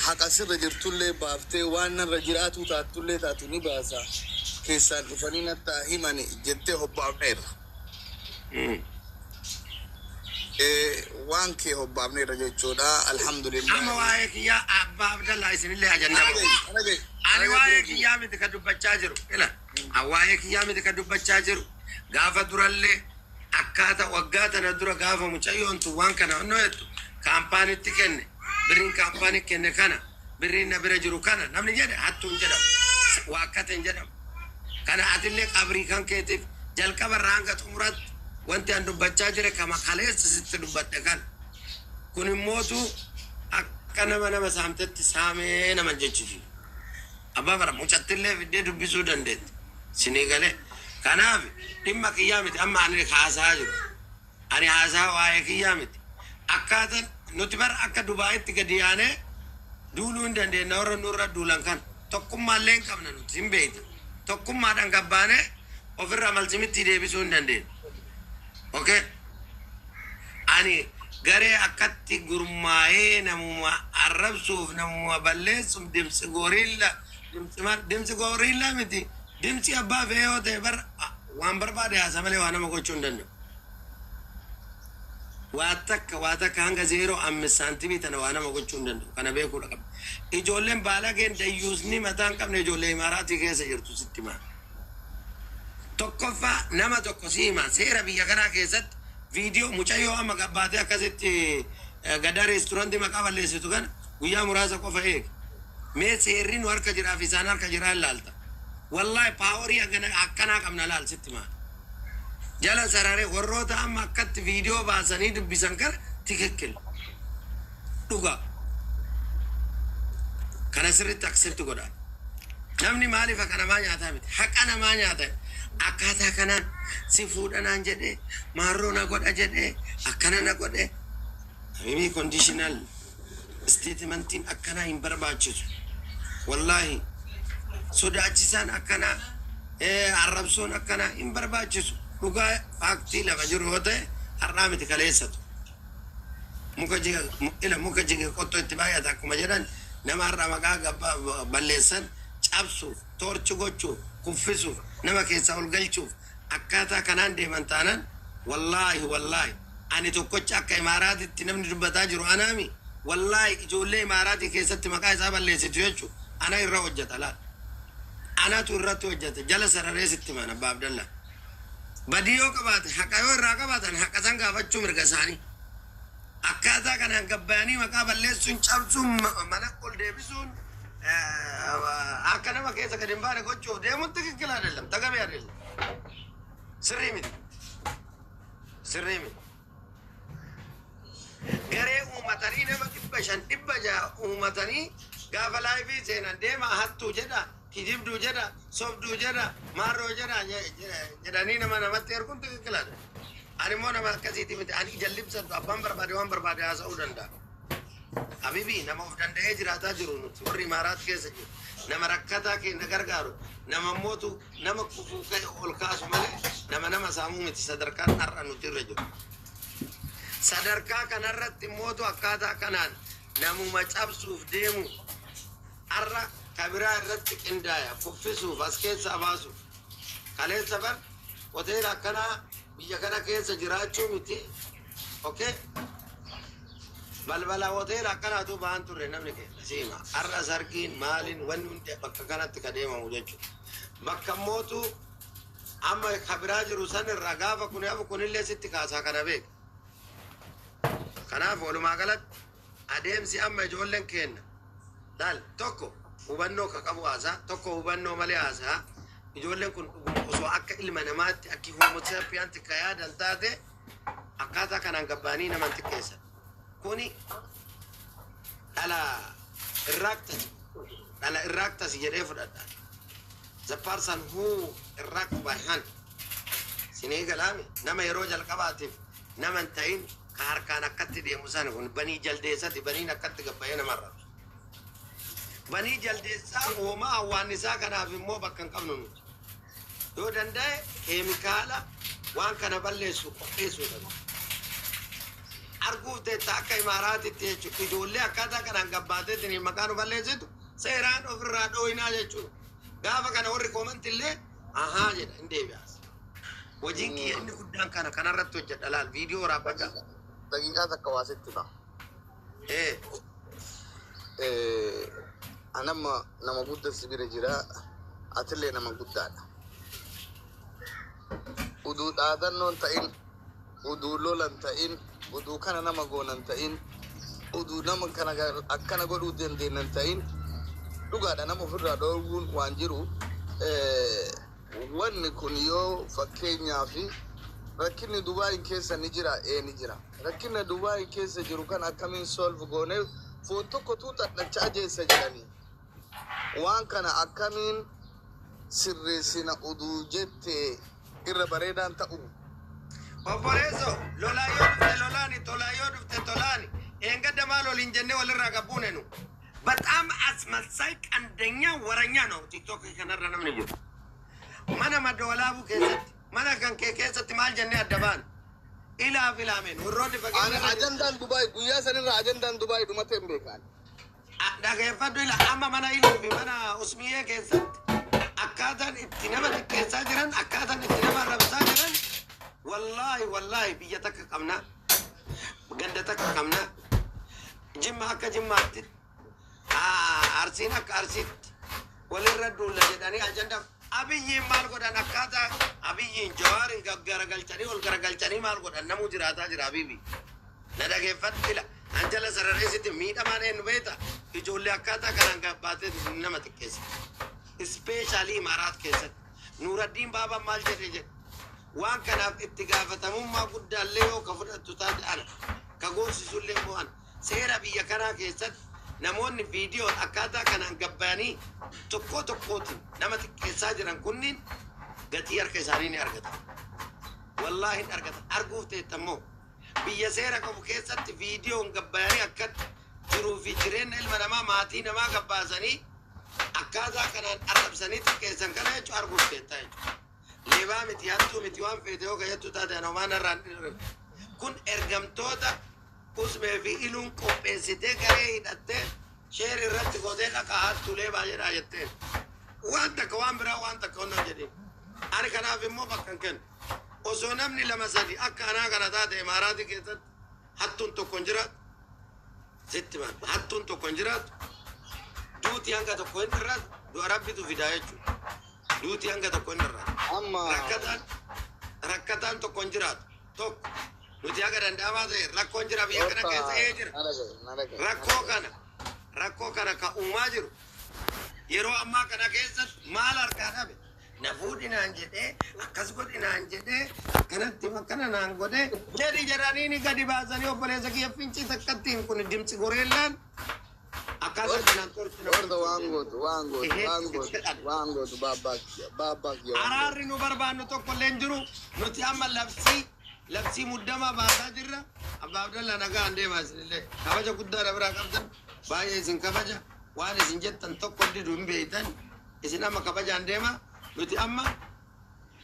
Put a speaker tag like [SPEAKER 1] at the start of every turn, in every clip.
[SPEAKER 1] Haqa sirra jirtullee baaftee, waan narra jiraatuu taattullee taatu ni baasa. Keessaan dhufanii natti himani jettee hobbaafneerra. Waan kee hobbaafneerra jechuudha. Alhamdulillah.
[SPEAKER 2] Amma waa'ee kiyyaa, Abbaa Abdallaa, isinillee ajandaa
[SPEAKER 1] Ana.
[SPEAKER 2] Ani waa'ee kiyyaa miti ka dubbachaa jiru. Ila, ani waa'ee kiyyaa miti ka dubbachaa jiru. Gaafa durallee akkaata waggaa tana dura gaafa mucayyoon tun waan kana onnoo jettu kaampaanitti kenne, birriin kaampaanii kenne kana, birriin na bira jiru kana namni jedhe hattuun jedhamu. Waakkate hin jedhamu. Kana atillee qabrii kan keetiif jalqaba irraa hanga xumuraatti wanti an dubbachaa jire kama kaleessa sitti dubbadhe kana. Kun immootu akka nama nama saamtetti saamee nama jechisiisu. Abbaa bara mucattillee fiddee dubbisuu dandeetti. Sinii galee. Kanaaf dhimma kiyyaa miti amma ani haasaa jiru. Ani haasaa waa'ee kiyyaa miti. Akkaataan nuti bara akka Dubaayitti gadi yaanee duuluu hin dandeenya warra nurra duulan kan. Tokkummaallee hin qabna nuti, hin beekta. Tokkummaadhaan gabbaanee ofirraa malsimitti deebisuu hin dandeenya. Okay? Ani garee akkatti gurmaa'ee namuma arrabsuuf, namuma balleessuuf, dimtsi gooriilla, dimtsi gooriillaa miti, dimtsi abbaa fe'ee yoo ta'e bar waan barbaade haasa malee waa nama gochuu hin danda'u. Waa takka, waa takka, hanga 0.5 saantimii tana waa nama gochuu hin danda'u. Kana beekuudha qabda. Ijoolleen baalageen dayyuusni mataa hin qabne ijoollee Imaaraatii keessa jirtu sitti himaa. Tokkoffaa, nama tokko si hima, seera biyya kanaa keessatti viidiyoo mucayyoo amma gabbaatee akkasitti Gadaa Reesturantii maqaa balleessitu kana guyyaa muraasa qofa eegi. Mee seerri nu harka jiraa fi isaan harka jiraa ilaalta. Wallaahi powerii akkanaa qabna, laal, sitti himaa. Jala sararee warroota amma akkatti viidiyoo baasanii dubbisan kana ትክክል dhugaa kana sirritti accept godha. Namni maaliif haqa namaa nyaataa miti? Haqa namaa nyaata. Akkaataa kanaan si fuudhanaan jedhee, maarroo na godha jedhee, akkana na godhe. Habibi, conditional statementiin akkanaa hin barbaachisu. Wallaahi sodaachisaan akkanaa, arrabsoon akkanaa hin barbaachisu. Dhugaa factii lafa jiru yoo ta'e har'aa miti kaleessatu. Muka jige, ila, muka jige qottoo itti baay'ata akkuma jedhan, nama har'a maqaa balleessan cabsuuf, torch gochuuf, kuffisuuf, nama keessaa ol galchuuf akkaataa kanaan deeman taanaan, wallaahi, wallaahi, ani tokkocha akka Imaaraatitti namni dubbataa jiru anaami. Wallaahi ijoollee Imaaraatii keessatti maqaa isaa balleessitu jechuun ana irra hojjeta, laal, anatu irratti hojjeta. Jala sararee sitti mana, Abbaa Abdallaa, badii yoo qabaate, haqa yoo irraa qabaatan, haqa san gaafachuu mirga isaanii. Akkaataa kanaan gabbayanii maqaa balleessuun, cabsuun, mana ol deebisuun, akka nama keessa gadi hin baane gochuuf deemuun ትክክል አይደለም፣ ተገቢ አይደለም፣ sirrii miti, sirrii miti. Garee uumatanii nama 500, 600 uumatanii gaafa liveii seenan deema hattuu jedha, kijibduu jedha, sobduu jedha, maarroo jedha jedhanii nama namatti erguun ትክክል አይደለም። Ani immoo nama akkasiiti miti. Ani jallibsadhu, abbaan barbaade waan barbaade haasa'uu danda'a. Habibi, nama of danda'ee jiraataa jiru nuti warri Imaaraat keessa jiru. Nama rakkataa keenya gargaaru, nama mootu nama kufuu ka'e ol kaasu malee nama nama saamuu miti sadarkaan har'a nuti irra jiru. Sadarkaa kanarratti mootu akkaataa kanaan namuma cabsuuf deemu har'a kabiraa irratti qindaaya kuffisuuf, as keessaa baasuuf. Kaleessa bar hoteela akkanaa biyya kana keessa jiraachuu miti. Okay? Balbala hoteela akkanaatu ba'an turre namni keenya siima. Har'a sargiin maaliin wanni hundi bakka kanatti ka deemamu jechuudha. Bakka mootu amma kabiraa jiru san irraa gaafa kun hafu kunillee sitti kaasaa, kana beeka. Kanaaf walumaa galatti adeemsi amma ijoolleen keenya laal, tokko hubannoo ka qabu haasaa, tokko hubannoo malee haasaa. Ijoolleen kun dhuguma osoo akka ilma namaatti, akki homo sapientti ka yaadan taate, akkaataa kanaan gabbaanii naman xiqqeessan. Kuni dhala irraaqtasi, dhala irraaqtasi jedhee fudhadha. The person who irraaqt by hand. Sinii galaami, nama yeroo jalqabaatiif nama hin ta'in ka harkaan akkatti deemu sana, kun banii jaldeessati, baniin akkatti gabbayee namarra. Banii jaldeessaa uumaa hawwaannisaa, kanaaf immoo bakka hin qabnu nuti. Yoo danda'e keemikaala waan kana balleessu qopheessuu qabna. Arguuf teetta akka Imaaraatitti jechuudha. Ijoollee akkaataa kanaan gabbaateetiin maqaa nu balleessitu seeraan ofirraa dhoohinaa jechuudha. Gaafa kana warri comment illee ahaa jedha, hin deebi'as. Hojiin kiyya inni guddaan kana kanarratti hojjedha, laal, viidiyoo waraabbadha.
[SPEAKER 1] Daqiiqaa takka waa sitti ta'a.
[SPEAKER 2] Ee.
[SPEAKER 1] Anamma nama guddaa si bira jira, atillee nama guddaadha. Uduu dhaadannoon ta'in, uduu lolan ta'in, uduu kana nama goonan ta'in, uduu nama kana akkana godhuu dandeenyan ta'in, dhugaadha, nama ofirraa dhoowwuun waan jiru. Wanni kun yoo fakkeenyaa fi rakkinni Dubaayin keessa ni jira, ee, ni jira. Rakkinni Dubaayin keessa jiru kan akkamiin solve goone? Foon tokko tuuxadhacha ajeessa jedhanii. Waan kana akkamiin sirreessina uduu jette irra bareedaan ta'u.
[SPEAKER 2] Obboleesso, lolaa yoo dhufte lolaani, tolaa yoo dhufte tolaani. Eengadda maal waliin jennee walirraa gabbuune nu? በጣም አስመሳይ ቀንደኛ ወረኛ ነው። TikTok kanarra namni jiru. Mana Madda Walaabuu keessatti, mana kan kee keessatti maal jennee adda baane? Ilaa filaameen warroonni
[SPEAKER 1] Ani
[SPEAKER 2] fageenya.
[SPEAKER 1] Ajandaan Dubaay guyyaa sanirra ajandaan Dubaay dhumate hin beekan.
[SPEAKER 2] Dhageeffadhu, ila amma mana Iluu fi mana Usmiyee keessatti akkaataan itti nama xiqqeessaa jiran, akkaataan itti nama arrabsaa jiran, wallaahi wallaahi, biyya takka qabna, ganda takka qabna. Jimma akka Jimmaatti, Arsiin akka Arsiitti walirra duulla jedhanii ajanda Abiyyiin maal godhan? Akkaataa Abiyyiin Jawaarin garagalchanii, ol garagalchanii maal godhan? Namuu jiraataa jira. Abiyyi na dhageeffadhu, ila anjala sarareessitti miidhamaan eenyu beekta? Ijoollee akkaataa kanaan gabbaatee nama xiqqeessa, especially Imaaraat keessatti. Nuuraddiin Baabaan maal jedhe jedhe? Waan kanaaf itti gaafatamummaa guddaallee yoo ka fudhattu taate ana, ka goosisullee immoo ana. Seera biyya kanaa keessatti namoonni viidiyoon akkaataa kanaan gabbayanii tokko tokkootiin nama xiqqeessaa jiran kunniin gatii harka isaanii ni argatan. Wallaahi hin argatan. Arguuf teettammoo biyya seera qabu keessatti viidiyoon gabbayanii akkatti jiruu fi jireenya ilma namaa, maatii namaa gabbaasanii akkaataa kanaan arrabsanii xiqqeessan kana jechuun arguuf teettaa jechuudha. Leebaa miti, hattuu miti, waan feete yoo kayyattu taate anomaan irraan kun ergamtoota Usmee fi Iluun qopheessitee garee hidhattee share irratti gootee dhaqaa hattuu leebaa jedhaa jetteen. Waan takka, waan biraa, waan takka onnaan jedheen. Ani kanaaf immoo bakka hin kennu. Osoo namni lama sadi akka anaa kana taate Imaaraatii keessatti hattuun tokko hin jiraatu. Sitti maal, hattuun tokko hin jiraatu. Duuti hanga tokko hin irraatu. Du'a Rabbitu fidaa jechuudha. Duuti hanga tokko hin irraatu.
[SPEAKER 1] Amma
[SPEAKER 2] Rakkataan tokko hin jiraatu. Tokko nuti haga danda'amaa ta'e rakkoon jira biyya kana keessa, ee, jira.
[SPEAKER 1] Na dhagaye, na dhagaye.
[SPEAKER 2] Rakkoo kana ka uumaa jiru yeroo ammaa kana keessatti maal harkaa dhabe? Na fuudhinaan jedhee, akkas godhinaan jedhee, akkanatti akkana naan godhee jedhi jedhanii ni gadi baasanii. Obboleessa kiyya, fincii takkattiin kun dimtsi goreellaan akkaataa kanaan tolchina.
[SPEAKER 1] Horta waan gootu, waan gootu, waan gootu, waan gootu, baabbaa kiyya, baabbaa kiyya, waan gootu.
[SPEAKER 2] Araarri nu barbaannu tokko illee hin jiru. Nuti amma labsii muddamaa baasaa jirra. Abbaa Abdallaa, nagaan deemaa. Isinillee kabaja guddaa na biraa qabdan, baay'ee isin kabaja. Waan isin jettan tokko didu hin beeytan. Isin amma kabajaan deema. Nuti amma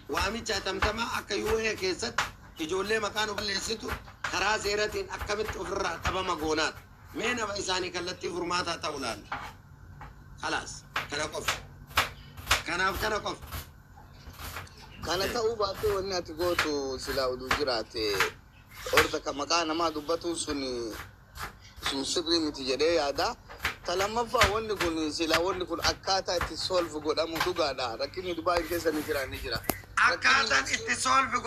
[SPEAKER 2] waamicha hatamtamaa akka UA keessatti ijoollee maqaa nu balleessitu karaa seeratiin akkamitti ofirraa dhabama goonaadha. Mee nama isaanii kallattii furmaataa ta'u laalla. Kalaas, kana qofa. Kanaaf kana qofa.
[SPEAKER 1] Kana ta'uu baatee wanni ati gootu silaa oduu jiraate, horta ka maqaa namaa dubbatuun sun sirrii miti jedhee yaada. Ta lammaffaa, wanni kun silaa, wanni kun akkaataa itti solve godhamu dhugaadha. Rakkinni Dubaay keessa ni jira, ni jira.
[SPEAKER 2] Akkaataan itti solve